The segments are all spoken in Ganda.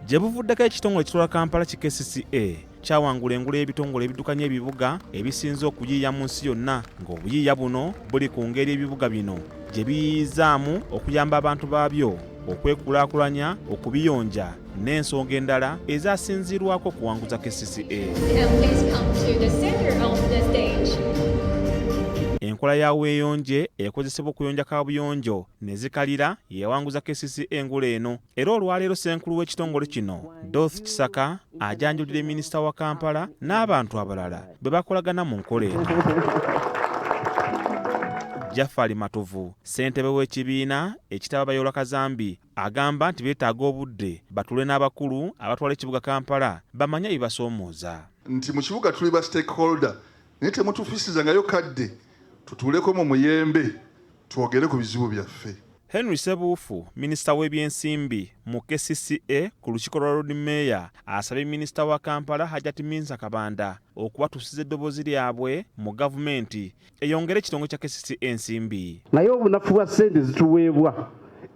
Gye buvuddeko ekitongole ekitwala Kampala ki KCCA kyawangula engule y'ebitongole ebiddukanya ebibuga ebisinze okuyiiya mu nsi yonna, ng'obuyiiya buno buli ku ngeri ebibuga bino gye biyiiyizzaamu okuyamba abantu baabyo okwekulaakulanya, okubiyonja n'ensonga endala ezasinziirwako okuwanguza KCCA. Enkola ya weeyonje ekozesebwa okuyonja kaabuyonjo ne zikalira yeewanguza KCCA engule eno. Era olwaleero ssenkulu w'ekitongole kino Dorothy Kisaka ajanjulira minisita wa Kampala n'abantu abalala bwe bakolagana mu nkola eno. Jafari Matovu, ssentebe w'ekibiina ekitaba Bayola Kazambi, agamba nti beetaaga obudde batuule n'abakulu abatwala ekibuga Kampala bamanye ebibasoomooza. Nti mu kibuga tuli ba stakeholder naye temutufisizangayo kadde tutuuleko mu muyembe twogere ku bizibu byaffe. Henry Sebuufu, minisita w'ebyensimbi mu KCCA ku lukiiko lwa Lord Mayor asabye minisita wa Kampala Hajati Minsa Kabanda okubatuusiza eddoboozi lyabwe mu gavumenti eyongere ekitongole kya KCCA ensimbi. Naye obunafu bwa ssente zituweebwa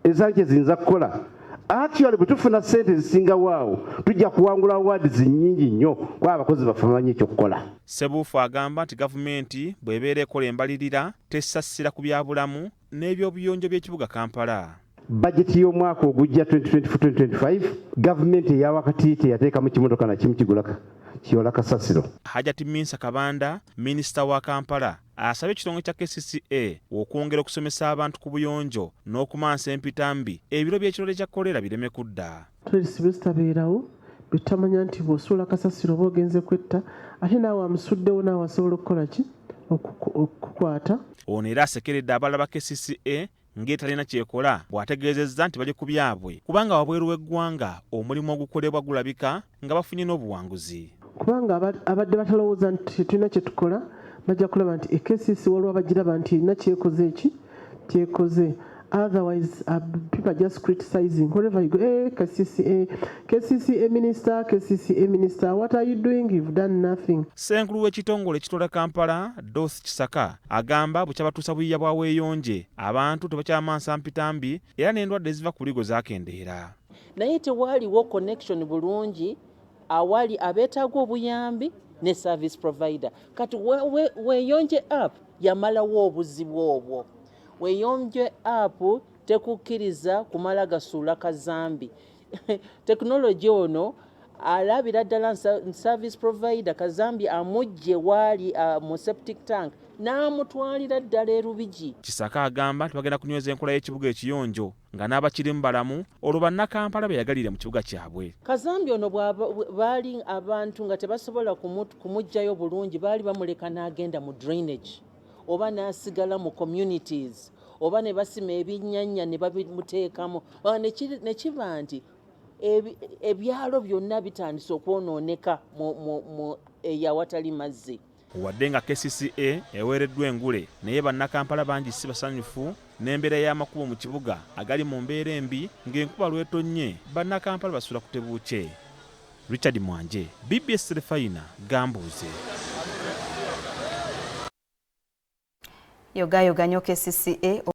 ezange ziyinza kukola. Actually bwe tufuna ssente ezisingawo awo tujja kuwangula awards nnyingi nnyo kuba abakozi baffe bamanyi ekyokukola. Sebuufu agamba nti gavumenti bw'ebeera ekola embalirira tessa ssira ku byabulamu n'ebyobuyonjo by'ekibuga Kampala. Bajeti y'omwaka ogujja 2024-2025 gavumenti eya wakati teyateekamu kimotoka na kimu kigula kiyola kasasiro. Hajati Minsa Kabanda, minisita wa Kampala, asabye ekitongole kya KCCA okwongera okusomesa abantu ku buyonjo n'okumansa empitambi ebiro by'ekirwadde kya kolera bireme kudda. Toilets bwe zitabeerawo bwe tutamanya nti bw'osuula kasasiro oba ogenze kwetta ate naawe amusuddewo naawe asobola okukola ki okukukwata. Ono era asekeredde abalala ba KCCA ng'etalina ky'ekola bw'ategeezezza nti bali ku byabwe kubanga wabweru w'eggwanga omulimu ogukolebwa gulabika nga bafunye n'obuwanguzi. Kubanga abadde batalowooza nti tetulina kye tukola bajja kulaba nti KCC waliwo abagiraba nti erina kyekoze eki kyekoze. Otherwise people are just criticizing wherever you go. Hey, KCCA, KCCA minister, KCCA minister, what are you doing? You've done nothing. Ssenkulu w'ekitongole ekitwala Kampala Dorothy Kisaka agamba bwe kyabatuusa buyiiya bwa weeyonje abantu tebakyamansa mpitambi era n'endwadde eziva ku buligo zaakendeera. Naye tewaaliwo connection bulungi awali abeetaaga obuyambi ne service provider. Kati weeyonje app yamalawo obuzibu obwo. Weeyonje app tekukkiriza kumala gasuula kazambi. Technology ono alabira ddala service provider kazambi amujje waali mu septic tank n'amutwalira ddala e Lubigi. Kisaka agamba nti bagenda kunyweza enkola y'ekibuga ekiyonjo nga n'abakirimu balamu olwo bannakampala beyagalire mu kibuga kyabwe. Kazambi ono baali abantu nga tebasobola kumuggyayo bulungi, baali bamuleka n'agenda mu drainage oba n'asigala mu communities oba ne basima ebinnyanya ne babimuteekamu ne kiba nti ebyalo byonna bitandise okwonooneka mu eyo awatali mazzi. Wadde nga KCCA eweereddwa engule naye bannakampala bangi si basanyufu n'embeera y'amakubo mu kibuga agali mu mbeera embi ng'enkuba lwetonnye bannakampala basula ku tebuukye. Richard Mwanje, BBS Terefayina, Gambuuze. Yogayoga nnyo KCCA.